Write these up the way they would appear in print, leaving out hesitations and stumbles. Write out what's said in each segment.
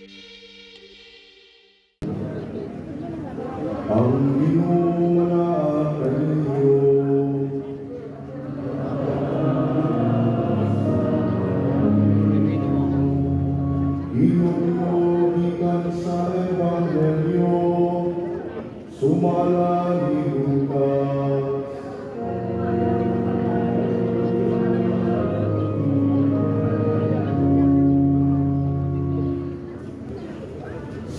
Ang Ginoo manaa kaninyo. Hinumdom gikan sa Ebanghelyo sumala ni Lucas.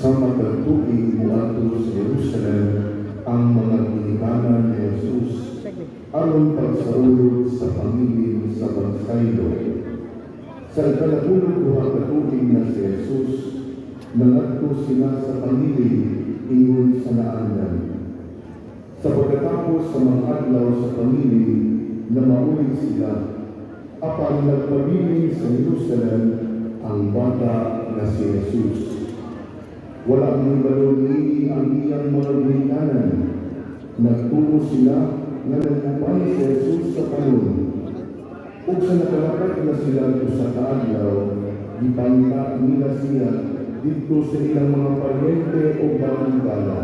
Sa matag tuig, muadto sa Jerusalem ang mga ginikanan ni Jesus aron pagsaulog sa pangilin sa pagsaylo. Sa 12 ka tuig na si Jesus, nangadto sila sa pangilin ingon sa naandan. Sa pagkatapos sa mga adlaw sa pangilin, namauli sila, apan nagpabilin sa Jerusalem ang bata nga si Jesus. Wala mahibalo niini ang iyang mga ginikanan. Nagtuo sila nga nagupay si Jesus sa kanon. Ug sa nakalakat na sila usa ka adlaw, gipangita nila siya didto sa ilang mga paryente o mga higala.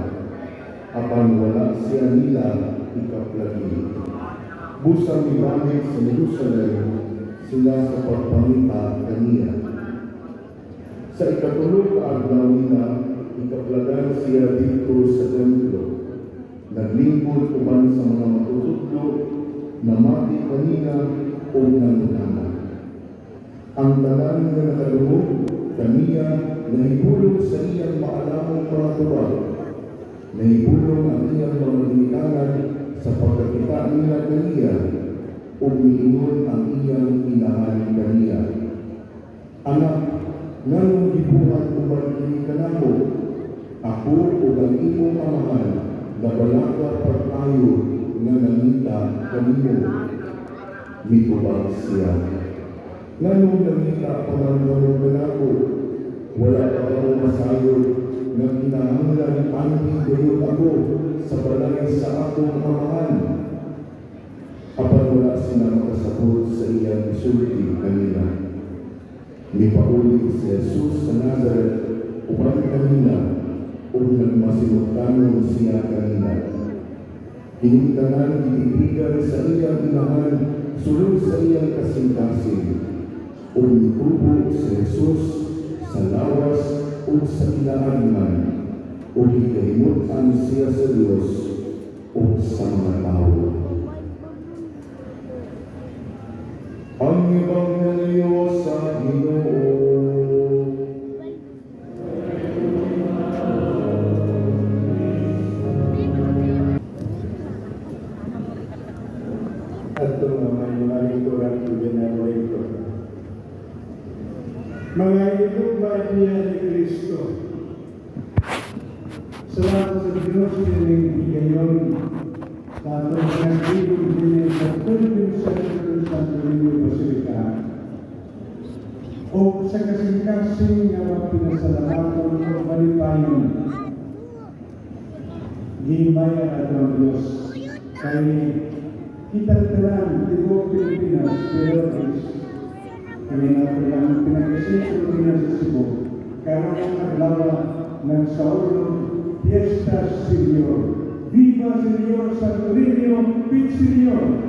Apan wala siya nila ikaplagi. Busa mibalik sa Jerusalem sila sa pagpangita kaniya. Sa 3 ka adlaw nila, ikaplagan siya didto sa templo. Naglingkod uban sa mga matutudlo, namati kanila ug nangutana. Ang tanan nga nakadungog kaniya nahibulong sa iyang maalamong mga tubag. Nahibulong ang iyang mga ginikanan sa pagkakita nila kaniya ug miingon ang iyang inahan kaniya, "Anak, nganong gibuhat mo man kini kanamo? Ako ug ang imong amahan nabalaka pag-ayo nga nangita kanimo." Mitubag siya, "Nganong nangita pa man kamo kanako? Wala ba kamo masayod nga kinahanglan anhi gayud ako sa balay sa akong amahan?" Apan wala sila makasabot sa iyang gisulti kanila. Nipauli si Jesus sa Nazaret uban kanila ug nagmasinutanon siya kanila. Kining tanan gitipigan sa iyang inahan sulod sa iyang kasing-kasing. Ug nitubo si Jesus sa lawas ug sa kinaadman ug gikahimut-an siya sa Dios ug sa mga tawo. Ang Ebanghelyo sa Ginoo. Ato nga may mga lingkuran ug ginalingkod. Mga igugma niya ni Kristo. Salamat sa Diyos kining higayon sa atong pinagbilog dinhi sa Philippine Center sa Niño Basilica. O sa kasing-kasing nga mga pinasalamaton o malipayon, gihimaya ato ang Diyos. Kay kitang tanan, tibuok Pilipinas, pero is kami nato lang pinagkasentro niya sa Cebu. Karon ang adlaw nagsaulog Fiesta Señor. Viva Señor Santo Niño, Pit Señor!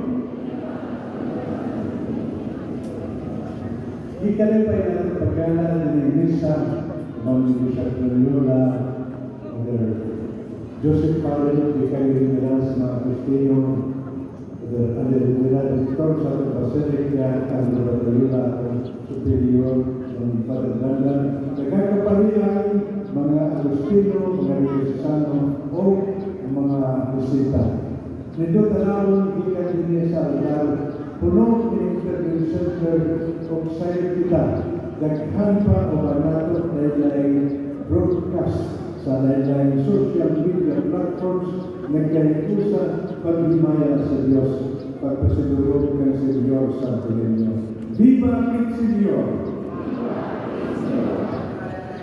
Gikalipay nato pagkala ng misa, Ma'am Bishop Loyola, Father Joseph Farrell, Vicario General sa mga Agustino, Father Father General Director sa atong Basilica, Andrew Loyola, atong Superior, ang Father Dandan, nagkakaparihan mga Agustino, mga Diocesano, o mga bisita. Nindot tanawon gikan dinhi sa altar, puno kining Interview Center ug sayop kita. Daghan pa o nato lain broadcast sa lain social media platforms nagkahikusa paghimaya sa Dios, pagpasiguro kang Señor Santo Niño. Viva el Señor!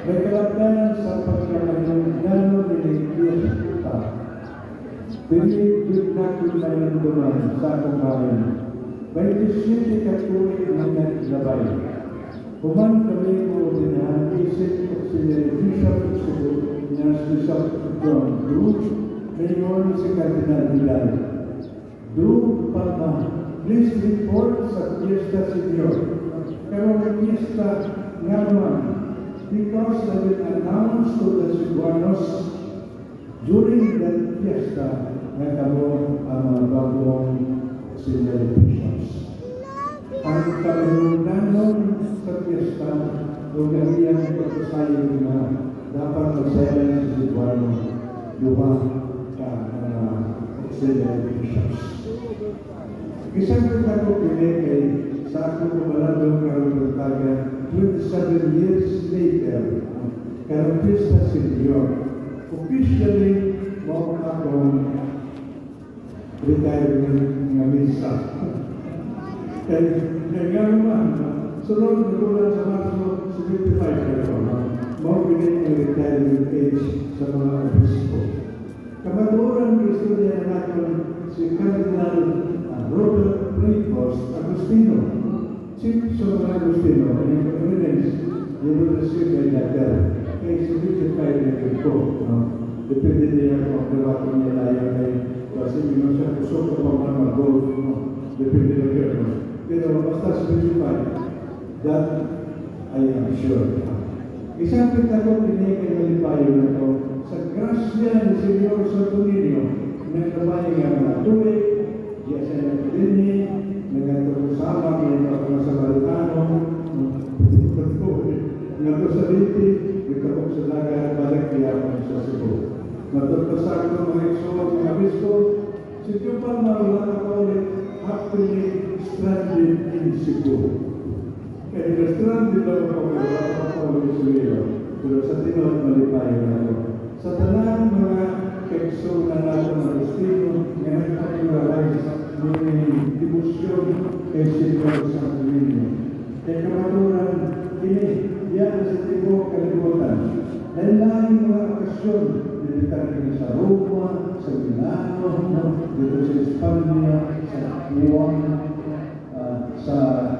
Nagkalabdanan sa pagkamahinungdanon ni Diyos ta. Dili jud na kun mahinumduman sa akong bahin. 27 ka tuig na naglabay. Human kami mo ordinahan isip Auxiliary Bishop of Cebu, ni Archbishop John Du, Mayor si Cardinal Vidal. Du Palma, please report sa Fiesta Senior. Pero fiesta nga naman, because I will announce to the Cebuanos during that fiesta nga kamo ang mga bagong auxiliary bishops. Ang kahinungdanon sa fiesta o ang iyang pagpasayo nga dapat magsayan sa Cebuano duha ka mga auxiliary bishops. Isang ko kini kay sa akong kumalando karon buntaga, 27 years later, karong Fiesta Senior, officially mao akong retirement nga misa. Kay nga naman, sunod na bulan sa Marso, 75 na ko, no? Mao kini ang retirement age sa mga obispo. Kamatuoran, istorya natin si Cardinal Robert Prevost Agustino. Chief sa mga Agustino, and yung evidence, you will receive a letter. Kay 75 na ko, no? Depende niya kung dawaton niya tayo kay kasi hindi siya kusog ko pa man mag-golf, no? Depende na yun, no? Pero basta 75, that I am sure. Isang kita ko kini kay malipayo na to sa grasya ni Senyor Santo Niño, nagkabay nga mga tuig, diya sa nagdini, nagkasama kay mga Samaritano, ngadto sa Leyte, nagtabok sa dagat, balik gihapon sa Cebu. Matugto sa akong mga igsoon, mga obispo, si Tio Palma wala na kaulit, happily stranded in Cebu. Kaya na-stranded lang ako, pero wala pa ako sa Leo. Pero sa tinuod, malipayo na ako. Sa tanan mga kaigsoon na nato mga Agustino, nga nagpapilarize ni debosyon kay Senyor Santo Niño. Kay kamatuoran, kini, diyan sa tibuok kalibutan. Lain-lain mga okasyon, dito kini sa Roma, sa Milano, no? Dito sa Espanya, sa Guam, sa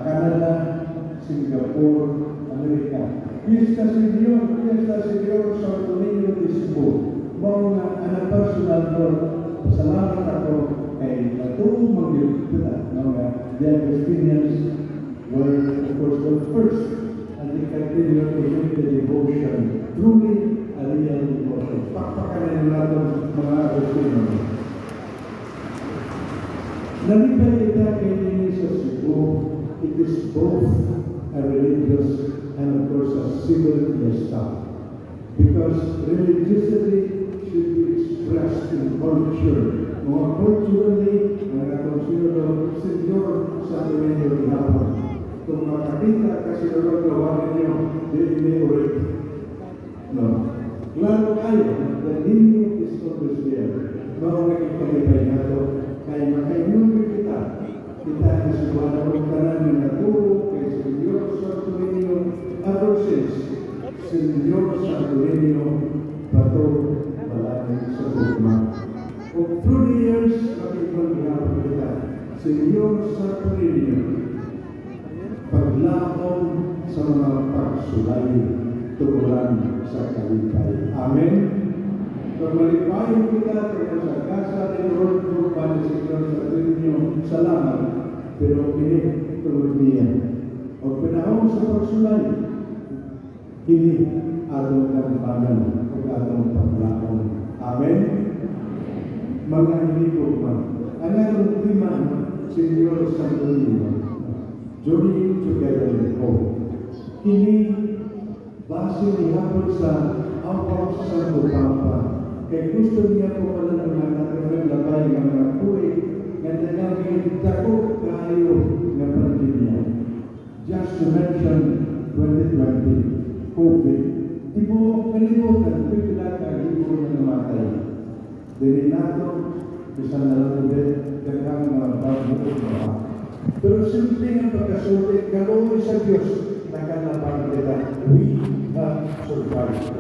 Canada, Singapore, Amerika. Fiesta Señor, Fiesta Señor Santo Niño de Cebu. Mao nga ana personal Lord, pasalamat ako kay natuo man gyud kita, no, nga the Augustinians were of course the first and they continue to live the devotion, truly a real devotion. Pakpakan na nato mga Agustino. Nalipay kita kay dini sa Cebu, it is both a religious and of course a civil fiesta. Because religiosity should be expressed in culture. Mga culturally, mga atong Senyor Santo Niño gihapon. Kung makakita ka sinulog gawa ninyo, di ini ulit. No. Klaro kayo, the Niño is always there. Mao naging nato, kay makaingon kita. Kita ang Cebuano kung tanan nga naturo kay Senyor Santo Niño ever since. Senyor Santo Niño, bato balangin sa gugma. O through the years, makiingon gihapon kita. Senyor Santo Niño, paglaom sa mga pagsulay, tuburan sa kalipay. Amen. Kung malipayon kita tungkol sa kasa ni Lord gugma ni Senyor Santo Niño, salamat. Pero kini tungod niya. O panahon sa pagsulay, kini atong kampanan o atong paglaom. Amen. Mga hinigugma, ang atong tema, Senyor Santo Niño, Journeying Together in Hope. Kini base gihapon sa awak sa Santo Papa. Kay gusto niya po pala ng mga naglabay nga mga tuig nga nangangin dako kayo nga pandemya. Just to mention 2020, COVID, tibuok kalibutan, pipila ka libo na namatay. Dili nato, bisan na lang ulit, daghang mga bago ba. Pero simple nga pagkasulti, kaluoy sa Diyos, nakalabang kita. We have survived.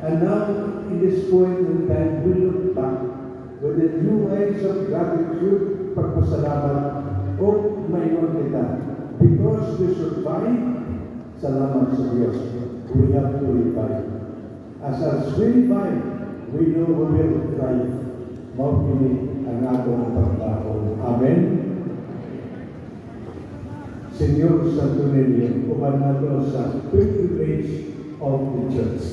And now, in this point in time, we look back with a new eyes of gratitude, pagpasalamat, o mayon kita. Because we survived, salamat sa Diyos. We have to revive. As we revive, we know we will thrive. Mao kini ang atong paglaom. Amen. Señor Santo Niño, uban nato sa pilgrimage of the Church.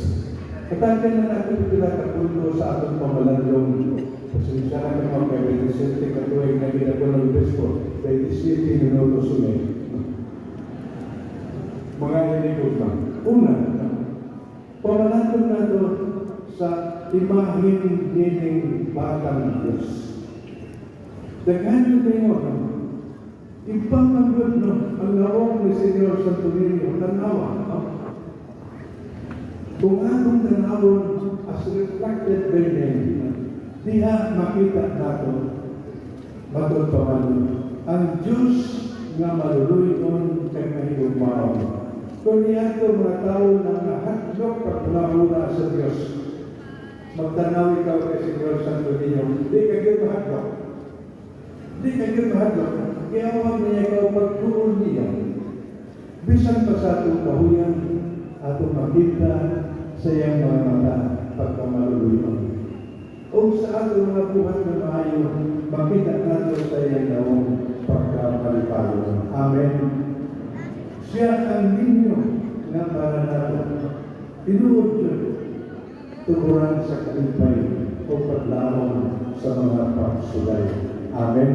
Katangkan na natin pila ka punto sa atong pamalandong. Pasensya na ka mga kay 27 ka tuig na gid ako ng obispo, 27 minuto sumi. Mga hinigugma. Una, pamalandong nato sa imahin nining batang Diyos. Daghan yung tingon, no? Iba man gud, no, ang nawong ni Señor Santo Niño, tanawa, no? Kung atong tanawon as reflected by name, diha makita nato matod pa man ang Diyos nga maluluyon kay mahigugmaon. Kung niadto mga tao na nahadlok pag sa Diyos, magtanaw ikaw kay Señor Santo Niño, di ka gyud mahadlok. Di ka gyud mahadlok. Giawag niya ikaw pagtuon niya. Bisan pa sa atong kahuyan, atong makita sa iyang mga mata pagkamaluluyon. O sa atong mga buhat na maayo, makita nato sa iyang nawong pagkamalipayon. Amen. Siya ang ninyo nga para nato. Tinuod yun, tuburan sa kalipay o paglaom sa mga pagsulay. Amen.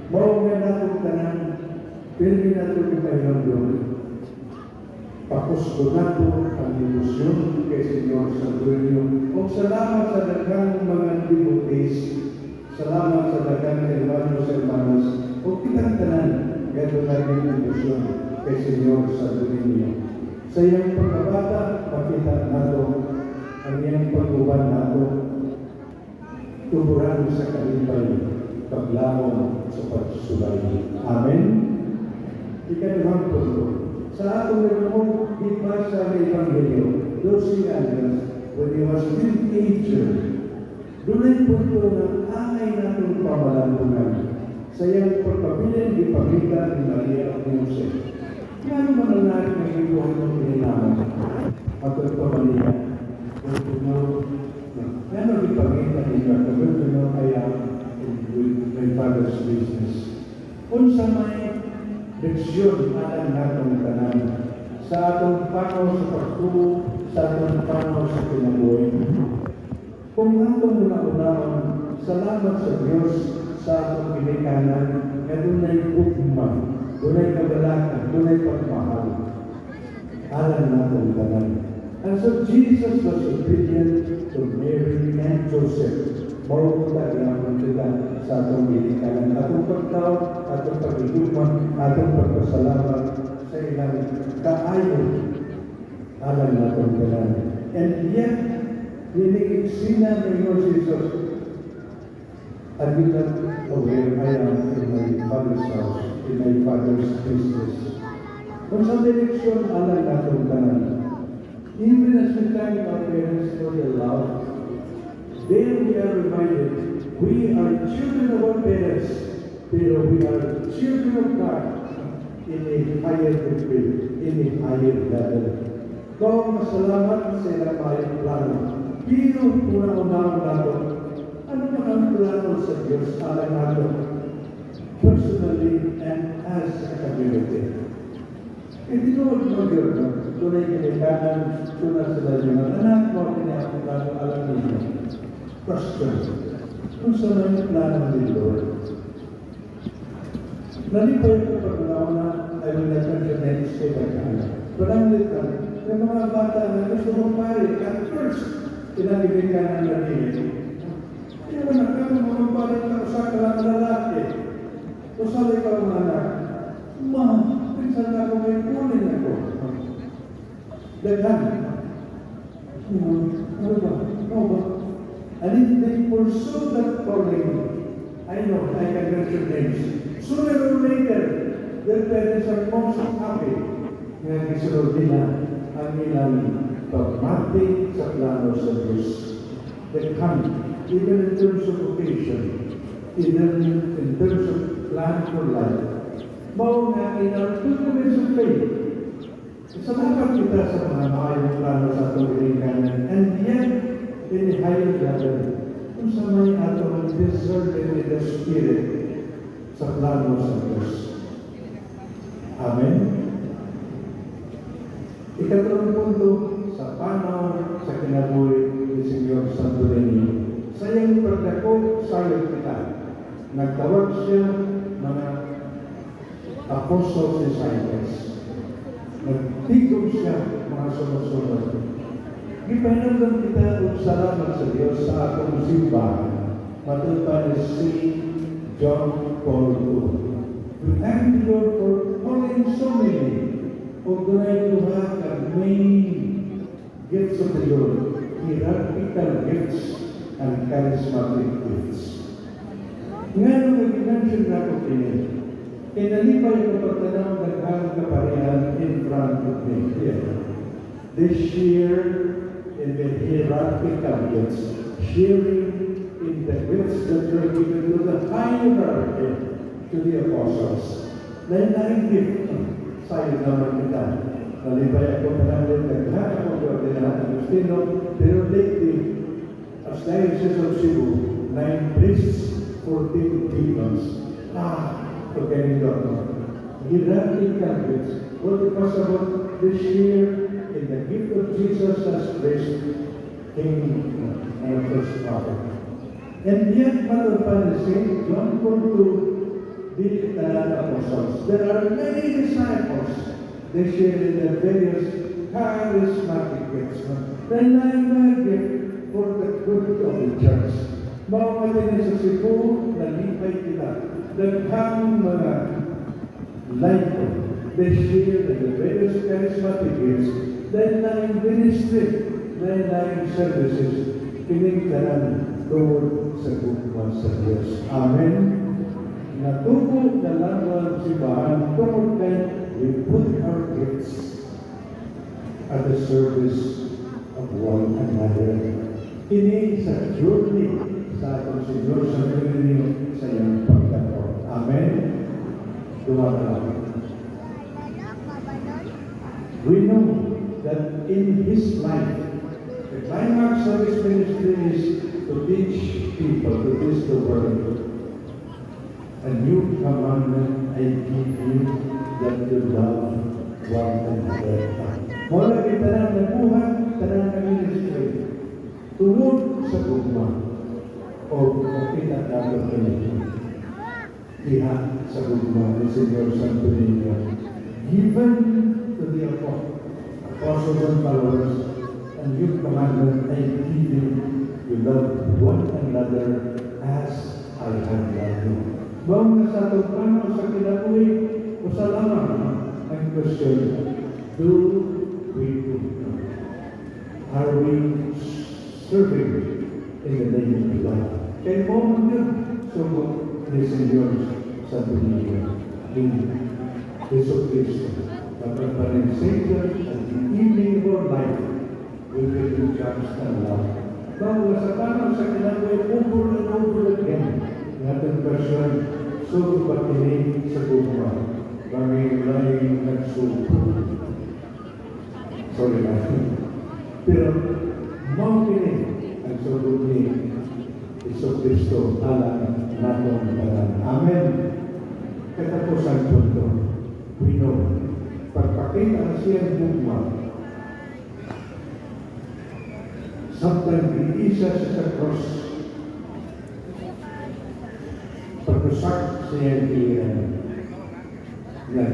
Mao nga natong tanan, pirmi nato gipahinumdom. Pakusgo nato ang debosyon kay Señor Santo Niño. O salamat sa daghang mga devotees. Salamat sa daghang hermanos, hermanas. O kitang tanan, ganito natin ang debosyon kay Señor Santo Niño. Sa iyang pagkabata, makita nato ang iyang pag-uban nato, tuburan sa kalipay, paglaom sa pagsulay. Amen? Ikaduhang punto. Sa atong nagmong gibasa sa Ebanghelyo, 12 anyos, when he was teenager, dunay punto na angay natong pamalandungan. Sa iyang pagpabilin, ipakita ni Maria at ni Jose. Ngano man ang natin nagiging ng kininamo? Matod pa man niya, want to know, ngano ipakita niya, want to know I am in with my father's business. Unsa may leksyon alang natong tanan sa atong panaw sa pagtuo, sa atong panaw sa kinabuhi? Kung atong una-unaon, salamat sa Diyos sa atong ginikanan nga dunay gugma, dunay kabalaka, dunay pagmahal. Alang natong tanan. And so Jesus was obedient to Mary and Joseph. Mao ta gyapon kita sa atong ginikanan, atong pagtao, atong pagigugma, atong pagpasalamat sa ilang kaayo alang natong tanan. And yet, diniiksina ni Lord Jesus, "Are you not aware I am in my father's house, in my father's business?" Kung sa direksyon alang natong tanan, even as we thank our parents for their love, there we are reminded we are children of our parents, pero we are children of God in a higher degree, in a higher level. Kung masalamat sa ilang maayong plano, pero una-unahon nato, ano man ang plano sa Diyos alang nato, personally and as a community? Eh, tinuod mo yun, no? Tunay kinikanan, tunay sila yung mga anak mo, kini akong plano alang ninyo. Question, kung sa may plano ni Lord? Nalipay ko pag na, I will not mention names kay Bagana. Pananglit lang, may mga bata na gusto mong pare, at first, pinagibigyan na dili. Kaya mo na, kaya mo mga pare na usa ka lang lalaki. Usa ikaw ang anak. Ma, pinsan na ako may kunin ako. Daghan. Ano ba? Ano ba? And if they pursue that calling, I know I can mention names. Sooner or later, their parents are most happy nga gisunod nila ang ilang pagmati sa plano sa Diyos. They come, even in terms of vocation, even in terms of plan for life. Mao nga in our pilgrimage of faith, So dapat kita sa mga maayong plano sa atong ginikanan, and yet, in the higher level, kung sa may atong discernment in the Spirit sa plano sa Diyos. Amen? Ikatulong punto sa panaw sa kinabuhi ni Senyor Santo Niño. Sa iyang pagdako, sayon kita. Nagtawag siya mga apostles, disciples. Nagtigom siya mga sunod-sunod. Gipahinungdan kita og salamat sa Dios sa atong simbahan. Matod pa ni St. John Paul II. We thank the Lord for calling so many og dunay duha ka main gifts of the Lord, hierarchical gifts and charismatic gifts. Nga nung nag-mention na ako kini, kay nalipay ko pagtanaw daghang kaparehan in front of me here. This share in the hierarchical gifts, sharing in the gifts that were given to the hierarchy, to the apostles. Lain-lain gift, sayo naman kita. Nalipay ako panahon, daghan ako ordinahan Agustino, pero lately, as Diocese of Cebu, nine priests, 14 deacons. Ah, okay, no? Hierarchical gifts. What it was about this share in the gift of Jesus as priest, King, and first prophet. And yet, matod pa ni St. John Paul II, dili tanan apostles. There are many disciples. They share in the various charismatic gifts. Lain mga gift for the good of the church. Mao nga din sa Cebu, nalipay kita. Daghang mga laiko, they share in the various charismatic gifts, lain ministry, lain services, kining tanan tungod sa gugma sa Diyos. Amen. Natubo na lang ang simbahan tungod kay we put our gifts at the service of one another. Kini sa journey sa atong Senyor sa Niño sa iyang pagdako. Amen. Duha na lang. We know that in his life, the climax of his ministry is to teach people, to teach the world. "A new commandment I give you, that you love one another." Mao lagi tanan nabuhat, tanan na ministry. Tungod sa gugma o makita nato kini diha sa gugma ni Senyor Santo Niño given to the apostles and followers, "A new commandment I give you, you love one another as I have loved you." Mao nga sa atong panaw sa kinabuhi, usa lamang ang question, do we do? Are we serving in the name of love? Kay mao man yun, sugo ni Senyor Santo Niño, ni Jesu Cristo. Matod pa ni Savior, at the evening of our life will be to judge and love. Bawa sa panaw sa kinabuhi, over and over again, ang atong question, sugo ba kini sa gugma? Banging laing nagsugo. Sorry na. Pero, mao kini ang sugo ni Jesu Cristo alang natong tanan. Amen. Katapusan punto. We know, pagpakita ang siyang gugma, samtang giisa siya sa cross, pagkusak sa iyang kiliran, nag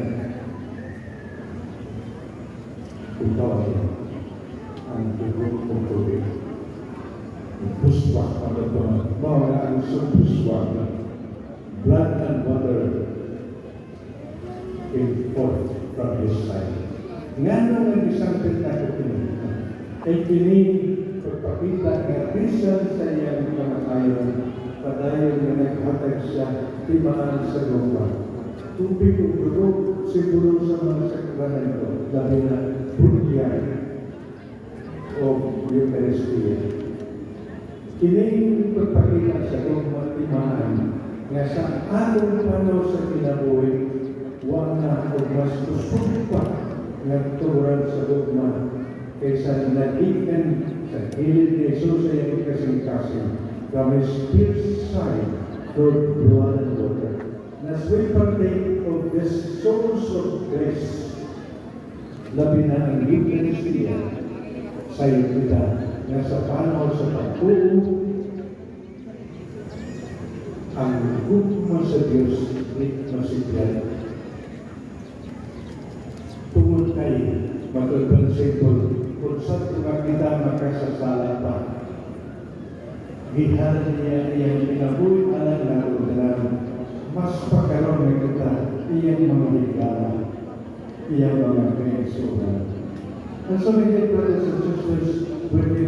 ikaw ang dugo ug tubig. Buswak ang ito. Mao na ang buswak na blood and water came forth from his side. Ngano nga gisangpit nako kini? Kay kini pagpakita nga bisan sa iyang kamatayon, padayon nga naghatag siya timaan sa gugma. Tubig ug dugo siguro sa mga sakramento, labi na bunyag o Eucharistia. Kining pagpakita sa gugma timaan nga sa atong panaw sa kinabuhi, wa na o mas kusog pa. Nga tuburan sa gugma kaysa nagikan sa gilid ni Jesus sa iyang kasing-kasing. From his pierced side flowed blood and water. And as we partake of this source of grace, labi na ang Eucharistia, sa kita nga sa panahon sa pagtuo, ang gugma sa Diyos di masipyat. Tungod kay matud pa ni St. Paul, kung sa nga kita makasasala pa, gihalad niya iyang kinabuhi alang nato tanan. Mas pa karon nga kita iyang mga higala, iyang mga kaigsuonan. And so, my dear brothers and sisters, when we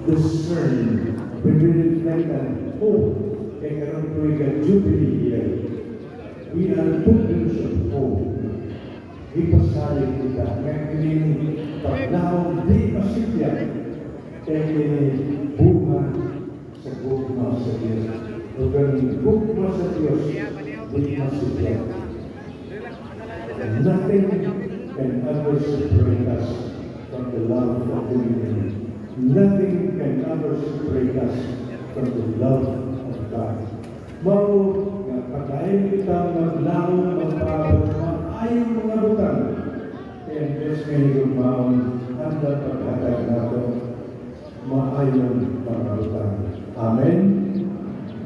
discern, when we reflect on hope, kay karon tuig Jubilee year, we are pilgrims of hope. Ipasalig kita nga kining paglaom di masipyat kay kini bunga sa gugma sa Diyos. Ug ang gugma sa Diyos di masipyat. Nothing can ever separate us from the love of the Union. Nothing can ever separate us from the love of God. Mao nga padayon kita maglaom, magpaabot maayong mga butang. Kaya ang Diyos nga higugmaon handa paghatag nato maayong mga butang. Amen.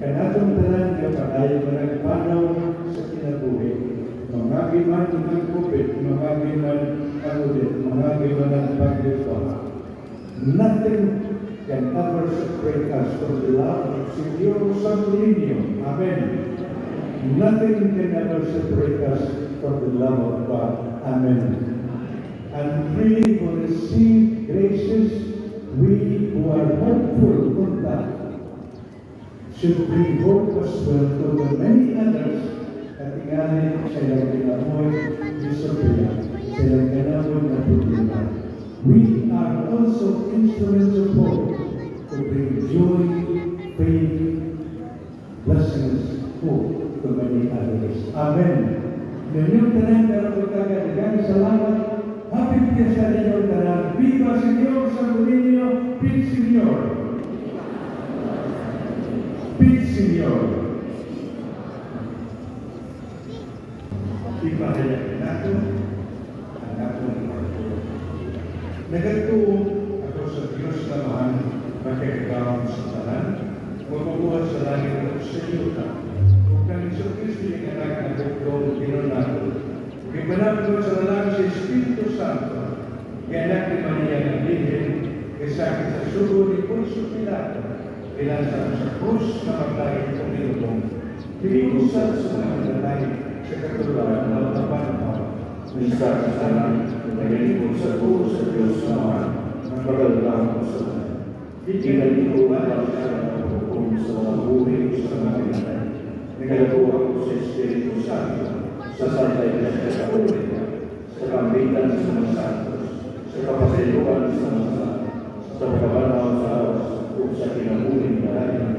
Kanatong tanan nga padayon managpanaw sa kinabuhi. Mangagi man ang COVID, mangagi man ang ulit, mangagi man ang bagyo pa. Nothing can ever separate us from the love of Señor Santo Niño. Amen. Nothing can ever separate us from the love of God. Amen. And we who receive graces, we who are hopeful unta, should bring hope as well to the many others at ingani sa ilang kinabuhi istorya, sa ilang kinabuhi na problema. We are also instruments of hope to bring joy, faith, blessings, hope to many others. Amen. Ninyong tanan karon taga daghang salamat. Happy Fiesta ninyong tanan. Viva Señor Santo Niño, Peace Señor. Peace Señor. Ipahayag nato ang atong pagtuo. Nagatuo ako sa Diyos Amahan, makagagahom sa tanan, magbubuhat sa langit ug sa yuta, ug kang Hesus Kristo iyang anak nga bugtong Ginoo nato. Gipanabot sa lalaki sa Espiritu Santo, gianak ni Maria nga Birhen, gisakit sa sugo ni Poncio Pilato, gilansang sa krus, namatay ug nilubong. Giusal sa mga pinatay sa ikatulo ka adlaw nabanhaw, Misakit sa langit, nagalingkod sa tuo sa Diyos Amahan, makagagahom sa tanan. Ginalikuan siya ng paghukom sa mga buhi sa mga pinatay. Nagatuo ako sa Espiritu Santo, sa Santa Iglesia Katolika, sa kambitan sa mga santos, sa kapasayloan sa mga sala, sa pagkabanhaw sa lawas, ug sa kinabuhing dayon.